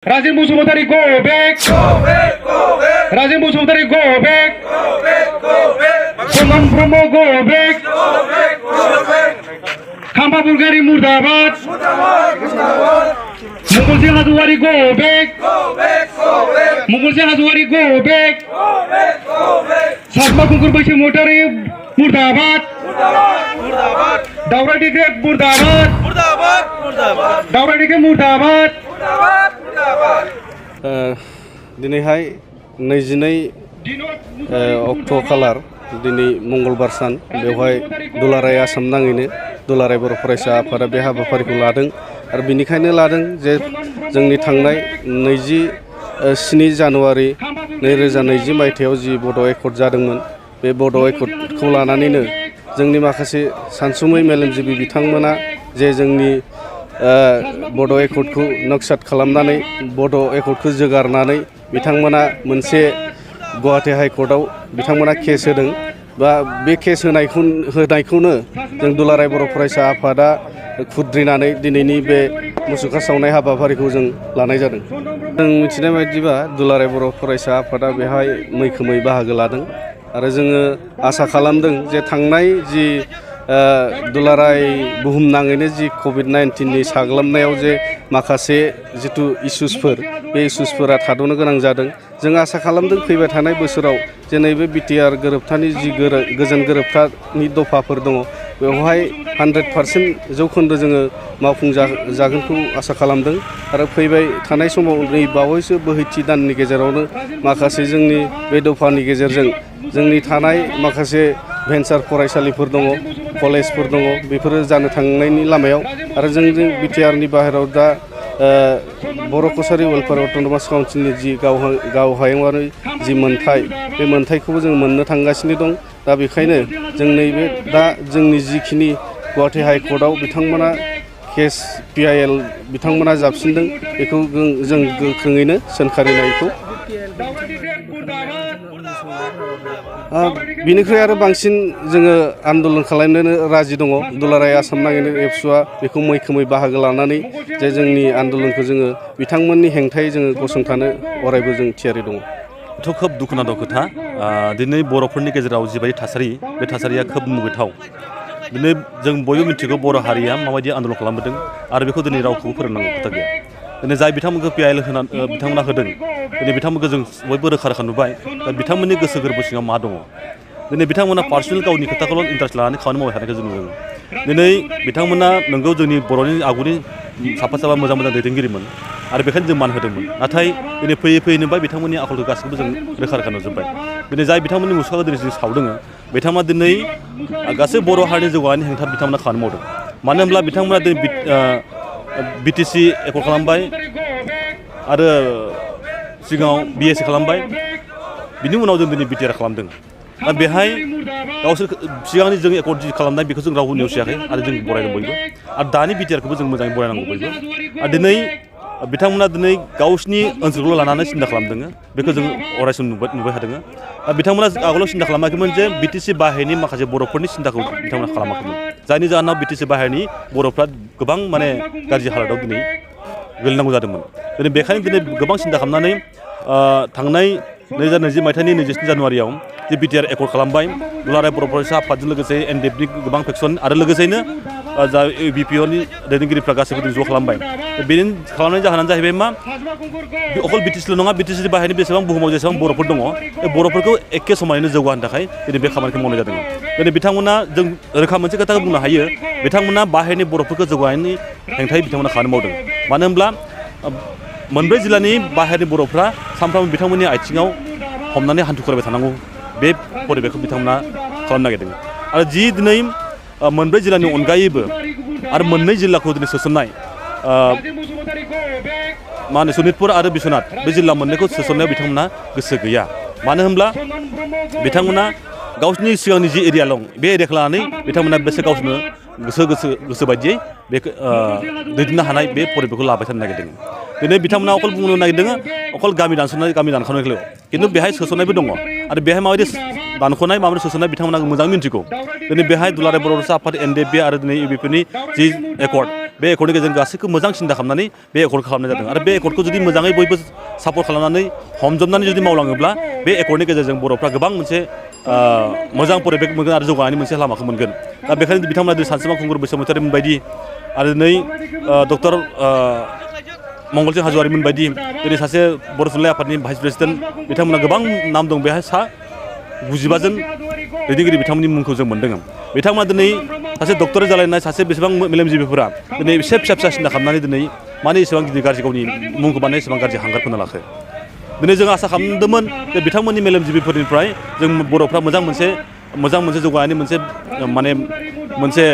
Razin Bosumantari, go back! Go back! Go back! Razin Bosumantari, go back! Go back! Go back! Sonam Promo, go back! Go back! Go back! Khampa Bulgari, Murdabad! Murdabad! Murdabad! Mughal Singh Hazuari, go back! Go back! Go back! Mughal Singh Hazuari, go back! Go back! Go back! Satma Kunkur Bashi Motari, Murdabad! Murdabad! Murdabad! Daura Dikre, Murdabad! Murdabad! Murdabad! Daura Dikre, Murdabad! Murdabad! Murdabad! दिनैहाय 22 अक्ट' खालार दिनै मंगलबार सान बेवहाय दुलाराय आसाम नाङैनो दुलाराय बर' फरायसा आफादा बे हाबाफारिखौ लादों आरो बिनिखायनो लादों जे जोंनि थांनाय 27 जानुवारि 2020 मायथाइयाव जि बड' एकर्ड जादोंमोन बे बड' एकर्डखौ लानानैनो जोंनि माखासे सानसुमै मेलेमजिबि बिथांमोना जे जोंनि बड' एकर्डखौ नक्साद खालामनानै बड' एकर्डखौ जोगारनानै बिथांमोना मोनसे गुवाहाटी हाइकर्टआव बिथांमोना केस होदों बा बे केस होनायखौनो जों दुलाराय बर' फरायसा आफादा खुद्रिनानै दिनैनि बे मुसुखा सावनाय हाबाफारिखौ जों लानाय जादों। जों मिथिनाय बायदिबा दुलाराय बर' फरायसा आफादा बेहाय मैखोमै बाहागो लादों आरो जोङो आसा खालामदों जे थांनाय जि दुलाराय बुहुमनाङैनो जि कभिड-19नि साग्लोबनायाव जे माखासे जिथु इस्युसफोर बे इस्युसफोरा थाद'नो गोनां जादों जों आसा खालामदों फैबाय थानाय बोसोराव जे नैबे बिटिआर गोरोबथानि जि गोजोन गोरोबथानि दफाफोर दङ बेवहाय 100% जौखोन्दो जोङो मावफुंजागोनखौ आसा खालामदों आरो फैबाय थानाय समाव नै बावैसो बोहैथि दाननि गेजेरावनो माखासे जोंनि बे दफानि गेजेरजों जोंनि थानाय माखासे भेन्सार फरायसालिफोर दङ कलेजफोर दङ बेफोरो जानो थांनायनि लामायाव आरो जों बिटिआरनि बाहेराव दा बर' कसारि वेलफेयार अट'नमास काउन्सिलनि जि गावहायुङारि जि मोन्थाय बे मोन्थायखौबो जों मोननो थांगासिनो दं दा बेखायनो जों नैबे दा जोंनि जिखिनि गुवाहाटी हाइकर्टआव बिथांमोना केस PIL बिथांमोना जाबसिनदों बेखौ जों गोख्रोङैनो सोंखारिनायखौ बिनिख्रुइ आरो बांसिन जोङो आन्दलन खालामनो राजि दङ दुलाराय आसाम नाङैनो एबसुआ बेखौ मैखोमै बाहागो लानानै जे जोंनि आन्दलनखौ जोङो बिथांमोननि हेंथायै जोङो गसंथानो अरायबो जों थियारि दङ। थ' खोब दुखुनांथाव खोथा दिनै बर'फोरनि गेजेराव जिबायदि थासारि बे थासारिया खोब मुगैथाव दिनै जों बयबो मिथिगौ बर' हारिया माबायदि आन्दलन खालामबोदों आरो बेखौ दिनै रावखौबो फोरोंनांगौ खोथा गैया दिनै जाय बिथांमोनखौ PIL बिथांमोना होदों दिनै बिथांमोनखौ जों बयबो रोखा रोखा नुबाय दा बिथांमोननि गोसो गोरबो सिङाव मा दङ दिनै बिथांमोना पार्सनेल गावनि खोथाखौल' इन्टारेस्ट लानानै खामानि मावबाय थानायखौ जों नुदों दिनै बिथांमोना नोंगौ जोंनि बर'नि आगुनि साफा मोजां दैदेनगिरिमोन आरो बेखायनो जों मान होदोंमोन नाथाय दिनै फैयै नुबाय बिथांमोननि आखलखौ गासैखौबो जों रोखा रोखा नुजोब्बाय दिनै जाय बिथांमोननि मुसुखाखौ दिनै जों सावदों बिथांमोना दिनै गासै बर' हारिनि जौगानायनि हेंथा बिथांमोना खामानि मावदों मानो होनब्ला बिथांमोना दिनै BTC एकर्ड खालामबाय आरो सिगाङाव BSC खालामबाय बिनि उनाव जों दिनै BTR खालामदों दा बेहाय गावसोर सिगांनि जों एकर्ड जि खालामनाय बेखौ जों रावबो नेवसियाखै आरो जों बरायदों बयबो आरो दानि BTRखौबो जों मोजाङै बरायनांगौ बयबो आरो दिनै बिथांमोना दिनै गावसिनि ओनसोलखौल' लानानै सिन्था खालामदों बेखौ जों अरायसम नुबाय थादों बिथांमोना आगोलाव सिन्था खालामाखैमोन जे BTC बाहायनि माखासे बर'फोरनि सिन्थाखौ बिथांमोना खालामाखैमोन जायनि जाहोनाव BTC बाहायनि बर'फ्रा गोबां माने गाज्रि हालोदाव दिनै गोलैनांगौ जादोंमोन दिनै बेखायनो दिनै गोबां सिन्था खालामनानै थांनाय 2020 मायथाइनि 27 जानुवारियाव जे BTR एकर्ड खालामबाय दुलाराय बर' फरायसा आफादजों लोगोसे NDFनि गोबां फेक्सन आरो लोगोसेनो जा BPOनि दैदेनगिरिफ्रा गासैबो ज' खालामबाय बेनि खालामनायनि जाहोनानो जाहैबाय मा अकल BTCल' नङा BTC बाहायनि बेसेबां बुहुमाव जेसेबां बर'फोर दङ बे बर'फोरखौ एखे समायैनो जौगाहोनो थाखाय दिनै बे खामानिखौ मावनाय जादों दिनै बिथांमोना जों रोखा मोनसे खोथाखौ बुंनो हायो बिथांमोना बाहायनि बर'फोरखौ जौगानायनि हेंथायै बिथांमोना खामानि मावदों मानो होनब्ला मोनब्रै जिल्लानि बाहेरनि बर'फ्रा सानफ्रामबो बिथांमोननि आथिङाव हमनानै हान्थु खरायबाय थानांगौ बे परिबेखखौ बिथांमोना खालामनो नागिरदों आरो जि दिनै मोनब्रै जिल्लानि अनगायैबो आरो मोननै जिल्लाखौ दिनै सोसननाय मा होनो सनितपुर आरो बिश्वनाथ बे जिल्ला मोननैखौ सोसननायाव बिथांमोना गोसो गैया मानो होनब्ला बिथांमोना गावसिनि सिगांनि जि एरिया दं बे एरियाखौ लानानै बिथांमोना बेसे गावसोरनो गोसो बायदियै बे दैदेननो हानाय बे परिबेखखौ लाबाय थानो नागिरदों दिनै बिथांमोना अकल बुंनो नागिरदों अकल गामि दानख'नायल' खिन्थु बेहाय सोसननायबो दङ आरो बेहाय माबायदि दानख'नाय माबायदि सोसननाय बिथांमोना मोजां मिन्थिगौ दिनै बेहाय दुलाराय बर' आफाद NDF आरो दिनै UBPनि जि एकर्ड बे एकर्डनि गेजेरजों गासैखौ मोजां सिन्था खालामनानै बे एकर्ड खालामनाय जादों आरो बे एकर्डखौ जुदि मोजाङै बयबो सापर्ट खालामनानै हमजोबनानै जुदि मावलाङोब्ला बे एकर्डनि गेजेरजों बर'फ्रा गोबां मोनसे मोजां परिबेक मोनगोन आरो जौगानायनि मोनसे लामाखौ मोनगोन दा बेखायनो बिथांमोना दिनै सानस्रिमा खुंगुर बसुमतारी बायदि आरो दिनै डक्टर मंगलसिं हाज'वारिमोन बायदि दिनै सासे बर' थुनलाइ आफादनि भाइस प्रेसिडेन्ट बिथांमोना गोबां नाम दं बेहाय 95 जन दैदेनगिरि बिथांमोननि मुंखौ जों मोन्दों बिथांमोना दिनै सासे डक्टर जालायनाय सासे बेसेबां मेलेमजिबिफोरा दिनै एसे फिसा सिन्था खालामनानै दिनै माने एसेबां गिदिर गाज्रि गावनि मुंखौ बानाय एसेबां गाज्रि हांगार फोना लाखो दिनै जों आसा खालामदोंमोन जे बिथांमोननि मेलेमजिबिफोरनिफ्राय जों बर'फ्रा मोजां मोनसे जौगानायनि मोनसे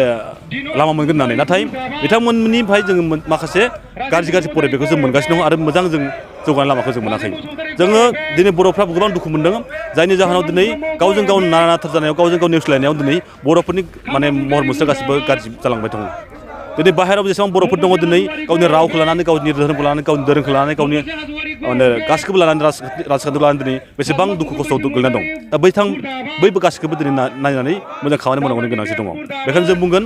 लामा मोनगोन होननानै नाथाय बिथांमोननिफ्राय जोङो माखासे गाज्रि परिबेकखौ जों मोनगासिनो दं आरो मोजां जों जौगानाय लामाखौ जों मोनाखै जोङो दिनै बर'फ्रा गोबां दुखु मोनदों जायनि जाहोनाव दिनै गावजों गाव नाथार जानायाव गावजों गाव नेवसिलायनायाव दिनै बर'फोरनि महर मुस्रिया गासिबो गाज्रि जालांबाय दङ दिनै बाहेरायाव जेसेबां बर'फोर दङ दिनै गावनि रावखौ लानानै गावनि धोरोमखौ लानानै गावनि दोरोंखौ लानानै गावनि गासिखौबो लानानै राजखान्थिखौ लानानै दिनै बेसेबां दुखु खस्थ'आव गोग्लैना दं दा बैबो गासिखौबो दिनै नायनानै मोजां खामानि मावनांगौनि गोनांथि दङ बेखायनो जों बुंगोन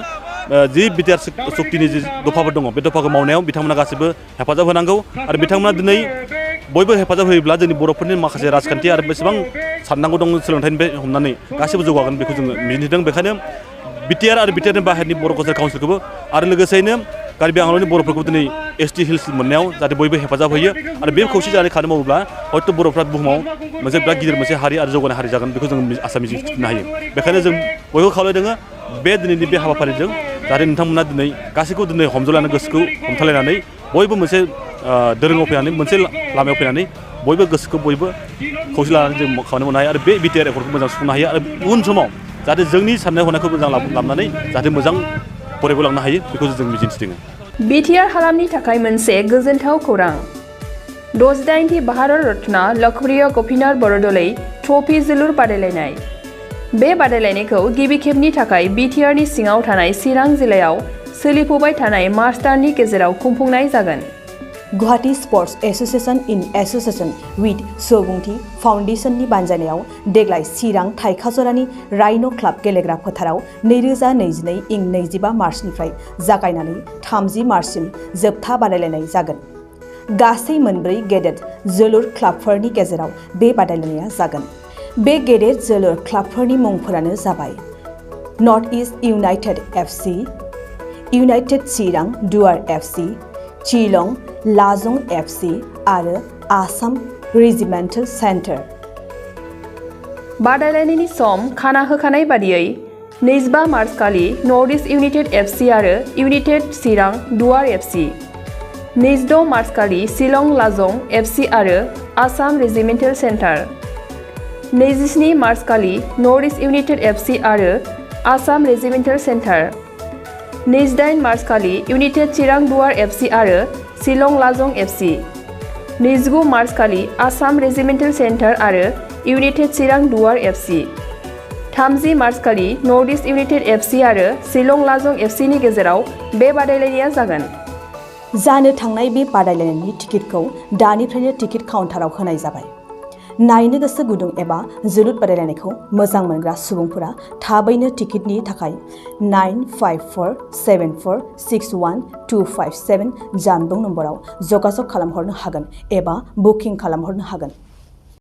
जि बिटिआर सक्तिनि जि दफाफोर दङ बे दफाखौ मावनायाव बिथांमोना गासिबो हेफाजाब होनांगौ आरो बिथांमोना दिनै बयबो हेफाजाब होयोब्ला जोंनि बर'फोरनि माखासे राजखान्थि आरो बेसेबां साननांगौ दं सोलोंथाइनिफ्राय हमनानै गासिबो जौगागोन बेखौ जोङो मिजिंथिदों बेखायनो बिटिआर आरो बिटिआरनि बाहेरनि बर' कालचार काउन्सिलखौबो आरो लोगोसेयैनो कार्बि आंलंनि बर'फोरखौ दिनै एसटि हिल्स मोननायाव जाहाथे बयबो हेफाजाब होयो आरो बे खौसे जानानै खामानि मावोब्ला हयथ' बर'फ्रा बुहुमाव मोनसे बिराद गिदिर मोनसे हारि आरो जौगानाय हारि जागोन बेखौ जों आसा मिजिंथिनो हायो बेखायनो जों बयबो खावलायदों बे दिनैनि बे हाबाफारिजों जाहाथे नोंथांमोना दिनै गासैखौ दिनै हमजलायनानै गोसोखौ हमथालायनानै बयबो मोनसे दोरोङाव फैनानै मोनसे लामायाव फैनानै बयबो गोसोखौ बयबो खौसे लानानै जों खामानि मावनो हायो आरो बे बिटिआर एकर्डखौ मोजां सुफुंनो हायो आरो उन समाव जाहाथे जोंनि साननाय हनायखौ मोजां लाबोनानै जाहाथे मोजां फरायबोलांनो हायो बेखौ जों मिजिंथिदों बिटिआर हालामनि थाखाय मोनसे गोजोनथाव खौरां 68थि भारत रत्न लोकप्रिय गपिनाथ बरदलै ट्रफी जोलुर बादायलायनाय बे बादायलायनायखौ गिबि खेबनि थाखाय बिटिआरनि सिङाव थानाय चिरां जिल्लायाव सोलिफुबाय थानाय मार्च दाननि गेजेराव खुंफुंनाय जागोन Guwahati sports association in association with Subungthi फाउन्डेशननि बानजायनायाव देग्लाय चिरां थाइखाजरानि राइन' क्लाब गेलेग्रा फोथाराव 2022 इं 25 मार्चनिफ्राय जागायनानै 30 मार्चसिम जोबथा बादायलायनाय जागोन गासै मोनब्रै गेदेर जोलुर क्लाबफोरनि गेजेराव बे बादायलायनाया जागोन बे गेदेर जोलुर क्लाबफोरनि मुंफोरानो जाबाय North East United FC United Chirang Duar FC चिलं लाजं FC आरो आसाम रेजिमेन्टेल सेन्टार बादायलायनायनि सम खाना होखानाय बादियै 25 मार्च खालि नर्थ इस्ट इउनाइटेड एफसि आरो United Chirang Duar FC 26 March खालि शिलं लाजं एफसि आरो आसाम रेजिमेन्टेल सेन्टार 27 मार्च खालि नर्थ इस्ट इउनाइटेड एफसि आरो आसाम रेजिमेन्टेल सेन्टार 28 मार्च खालि इउनाइटेड चिरां दुवार एफसि आरो शिलं लाजं एफसि 29 मार्च खालि आसाम रेजिमेन्टेल सेन्टार आरो United Chirang Duar FC 30 March खालि नर्थ इस्ट इउनाइटेड एफसि आरो शिलं लाजं एफसिनि गेजेराव बे बादायलायनाया जागोन जानो थांनाय बे बादायलायनायनि टिकेटखौ दानिफ्रायनो टिकेट काउन्टाराव होनाय जाबाय नायनो गोसो गुदुं एबा जोलुर बादायलायनायखौ मोजां मोनग्रा सुबुंफोरा थाबैनो टिकेटनि थाखाय 9547461257 जानबुं नम्बराव जगाजग खालामहरनो हागोन एबा बुकिं खालामहरनो हागोन।